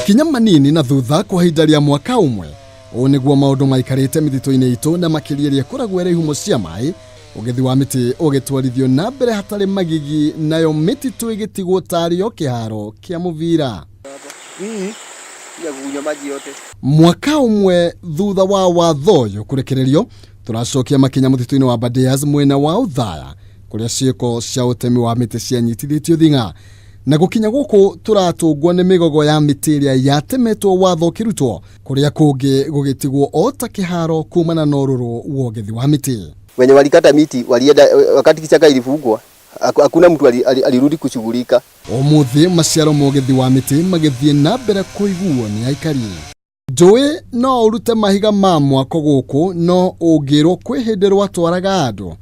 Makinya manini na thutha kwa ihinda rĩa mwaka ũmwe. Ũũ nĩguo maũndũ maikarĩte mĩtitũ-inĩ itũ na makĩria ĩrĩa ĩkoragwo ĩrĩ ihumo cia maĩ, ũgethi wa mĩtĩ ũgĩtwarithio na mbere hatarĩ magigi nayo mĩtitũ ĩgĩtigwo tarĩ o kĩharo kĩa mũbira. Mwaka ũmwe thutha wa watho ũyũ kũrekererio, tũracokia makinya mũtitũ-inĩ wa Aberdares mwena wa Othaya kũrĩa ciĩko cia ũtemi wa mĩtĩ cianyitithĩtio thing'a. Na gũkinya gũkũ tũratũngwo nĩ mĩgogo ya mĩtĩ ĩrĩa yatemetwo watho ũkĩrutwo, kũrĩa kũngĩ gũgĩtigwo o ta kĩharo kumana na ũrũrũ wa ũgethi wa mĩtĩ. Wenye walikata miti walienda, wakati kichaka ilifungwa hakuna mtu alirudi kushughulika. Ũmũthĩ maciaro ma ũgethi wa mĩtĩ magĩthiĩ na mbere kũiguo nĩ aikari. Njũĩ no ũrute mahiga ma mwako gũkũ no ũngĩrwo kwĩ hĩndĩ rwatwaraga andũ.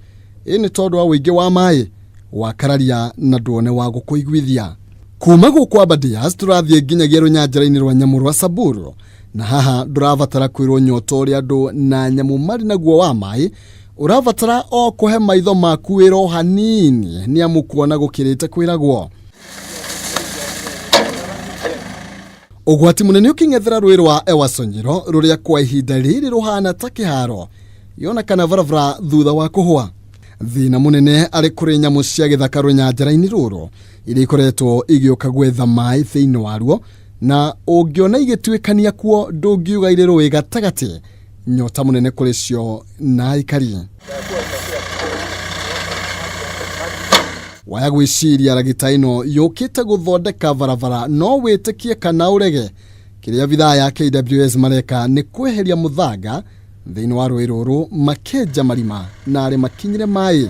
Ĩ nĩ tondũ wa ũingĩ wa maĩ wakararia na nduone wa gũkũiguithia. Kuma gũkũ Aberdares tũrathiĩ nginyagia rũnyanjara-inĩ rwa nyamũ rwa Samburu, na haha ndũrabatara kwĩrwo nyota ũrĩa andũ na nyamũ marĩ naguo wa maĩ, ũrabatara o kũhe maitho maku wĩra o hanini nĩ amu kuona gũkĩrĩte kwĩragwo. Ũgwati mũnene ũkĩng'ethera rũĩ rwa Ewasonyiro rũrĩa kwa ihinda rĩrĩ rũhana ta kĩharo yona kana barabara thutha wa kũhwa. Thĩna mũnene arĩ kũrĩ nyamũ cia gĩthaka rũnyanjara-inĩ rũrũ iria ikoretwo igĩũka gwetha maĩ thĩinĩ waruo, na ũngĩona igĩtuĩkania kuo ndũngiuga irĩ rũĩ gatagatĩ. Nyota mũnene kũrĩ cio na aikari. Waya gwĩciria ragita ĩno yũkĩte gũthondeka barabara no wĩtĩkie kana ũrege, kĩrĩa bithaa ya KWS mareka nĩ kweheria mũthanga thĩinĩ wa rũĩ rũrũ makenja marima na arĩ makinyire maĩ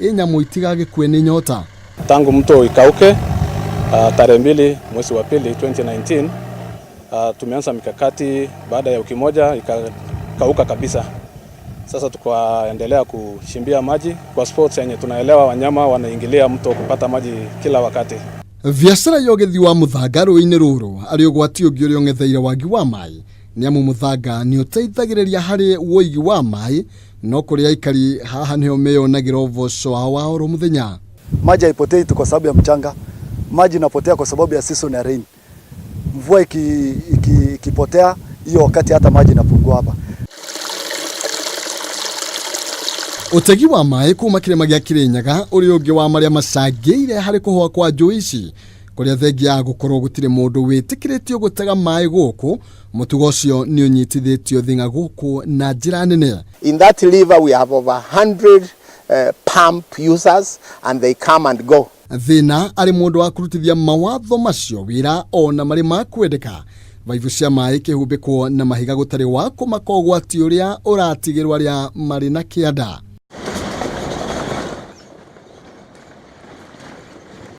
ĩ nyamũ itigagĩkue nĩ nyota. Tangu mto ikauke tarehe 2 mwezi wa pili 2019, tumeanza mikakati. Baada ya wiki moja ikakauka kabisa. Sasa tukaendelea kuchimbia maji kwa spots yenye tunaelewa wanyama wanaingilia mto kupata maji kila wakati. Biacara ya ũgethi wa mũthanga rũĩ-inĩ rũrũ arĩ ũgwati ũngĩ ũrĩa ũng'etheire wagi wa maĩ, nĩ amu mũthanga nĩ ũteithagĩrĩria harĩ ũigi wa maĩ, no kũrĩ aikari haha nĩho meyonagĩra ũboco wao wa oro mũthenya. Maji haipotei tu kwa sababu ya mchanga, maji inapotea kwa sababu ya season ya rain. Mvua ikipotea hiyo wakati hata maji inapungua hapa. Ũtegi wa maĩ kuma kĩrĩma gĩa Kĩrĩnyaga ũrĩ ũngĩ wa marĩa macangĩire harĩ kũhũa kwa njũĩ ici, kũrĩa thengia ya gũkorwo gũtirĩ mũndũ wĩtĩkĩrĩtio gũtega maĩ gũkũ, mũtugo ũcio nĩ ũnyitithĩtio thing'a gũkũ na njĩra nene. In that river we have over 100 pump users and they come and go. Thĩna arĩ mũndũ wa kũrutithia mawatho macio wĩra ona marĩ ma kwendeka, baibũ cia maĩ ikĩhumbĩkwo na mahiga gũtarĩ wa kũmaka ũgwati ũrĩa ũratigĩrwo arĩa marĩ na kĩanda.